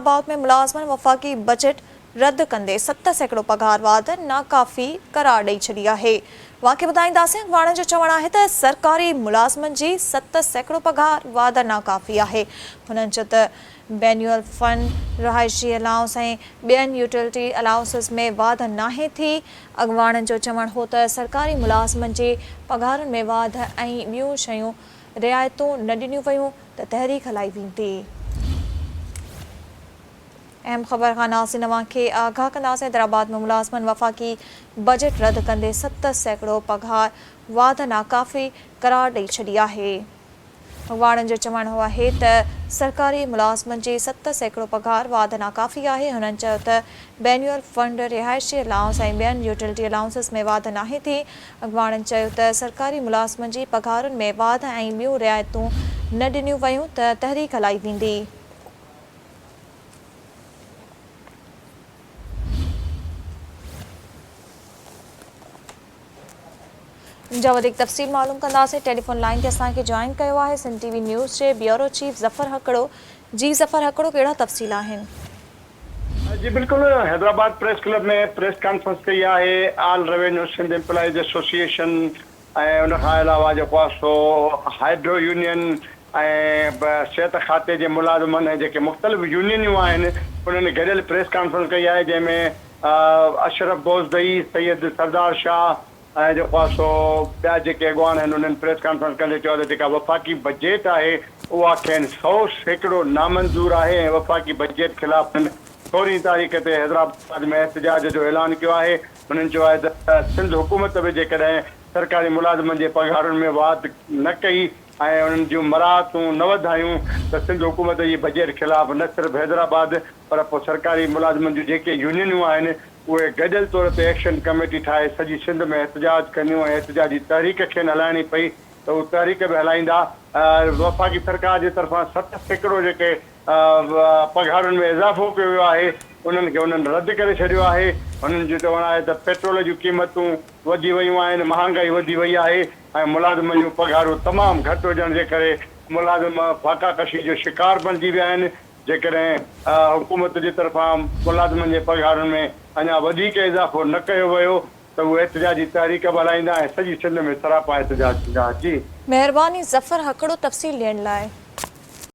آباد ۾ ملازمن وفاقي بجيٽ رد ڪندي 7% پگهار واڌ ناڪافي قرار ڏئي ڇڏي آهي. واقعي ٻڌائينداسين اڳواڻن جو چوڻ آهي ته سرڪاري ملازمن جي 7% پگهار واڌ ناڪافي آهي. هنن چيو ته بينيول فنڊ، رهائشي الائونس ۽ ٻين يوٽيلٽي الائونسز ۾ واڌ ناهي ٿي. اڳواڻن جو چوڻ هو ته سرڪاري ملازمن جي پگهارن ۾ واڌ ۽ ٻيون شيون رعايتون نه ڏنيون ويون ته تحريڪ هلائي ويندي. اهم خبر کان ناظرين اوهان کي آگاهه ڪنداسين حيدرآباد ۾ ملازمن وفاقي بجيٽ رد ڪندي 7% پگهار واڌ ناڪافي قرار ڏئي ڇڏي آهي. اڳواڻن جو چوڻ آهي ته سرڪاري ملازمن جي 7% پگهار واڌ ناڪافي آهي، هنن چيو ته بينيول فنڊ، رهائشي الائونس ۽ ٻين يوٽيلٽي الائونسز ۾ واڌ ناهي ٿي، اڳواڻن چيو ته سرڪاري ملازمن جي پگهارن ۾ واڌ ۽ ٻيون رعايتون نه ڏنيون ويون ته تحريڪ هلائي ويندي. ان جا وڌيڪ تفصيل معلوم ڪنداسين ٽيليفون لائين تي اسان کي جوائن ڪيو آهي سنڌ ٽي وي نيوز جي بيورو چيف ظفر هڪڙو جي ظفر هڪڙو ڪهڙا تفصيل آهن. جي بلڪل Hyderabad press club ۾ press conference ڪئي آهي all revenue Sindh employees association ۽ ان کان علاوه جيڪو آهي سو هائيڊرو يونين ۽ صحت کاتي جي ملازمن ۽ جيڪي مختلف يونينيون آهن انهن گڏيل پريس ڪانفرنس ڪئي آهي جنهن ۾ اشرف بوزدئي، سيد سردار شاهه ۽ جيڪو آهي سو ٻيا جيڪي اڳواڻ آهن انهن پريس ڪانفرنس ڪندي چيو ته جيڪا وفاقي بجيٽ آهي اها کين 100% نامنظور آهي ۽ وفاقي بجيٽ خلاف هنن سورهين تاريخ تي حيدرآباد ۾ احتجاج جو اعلان ڪيو آهي. هنن چيو آهي ته سنڌ حڪومت به جيڪڏهن سرڪاري ملازمن جي پگهارن ۾ واڌ نه ڪئي ۽ انهن جون مراعتون نه وڌايون ته سنڌ حڪومت جي بجيٽ خلاف نه صرف حيدرآباد پر پوء سرڪاري ملازمن جون جيڪي يونينيون آهن اهي گڏيل طور تي ايڪشن ڪميٽي ٺاهي سڄي سنڌ ۾ احتجاج ڪنديون ۽ احتجاجي تحريڪ کين هلائڻي پئي ته هو تحريڪ به هلائيندا. وفاقي سرڪار جي طرفان 7% جيڪي پگهارن ۾ اضافو ڪيو ويو آهي انهن کي انهن رد ڪري ڇڏيو آهي. هنن جو چوڻ آهي ته پيٽرول جون قيمتون وڌي ويون آهن، مهانگائي وڌي وئي آهي ۽ ملازمن جون پگهارون تمام گهٽ هجڻ جي ڪري ملازم فاقا ڪشي جو شڪار بڻجي ويا آهن. جيڪڏهن حڪومت جي طرفان ملازمن جي پگهارن ۾ اڃا وڌيڪ اضافو نه ڪيو ويو ته هو احتجاجي تحريڪ به هلائيندا ۽ سڄي سنڌ ۾ سراپا احتجاج ٿيندا. جي. مهرباني ظفر هڪڙو تفصيل ڏيڻ لاء.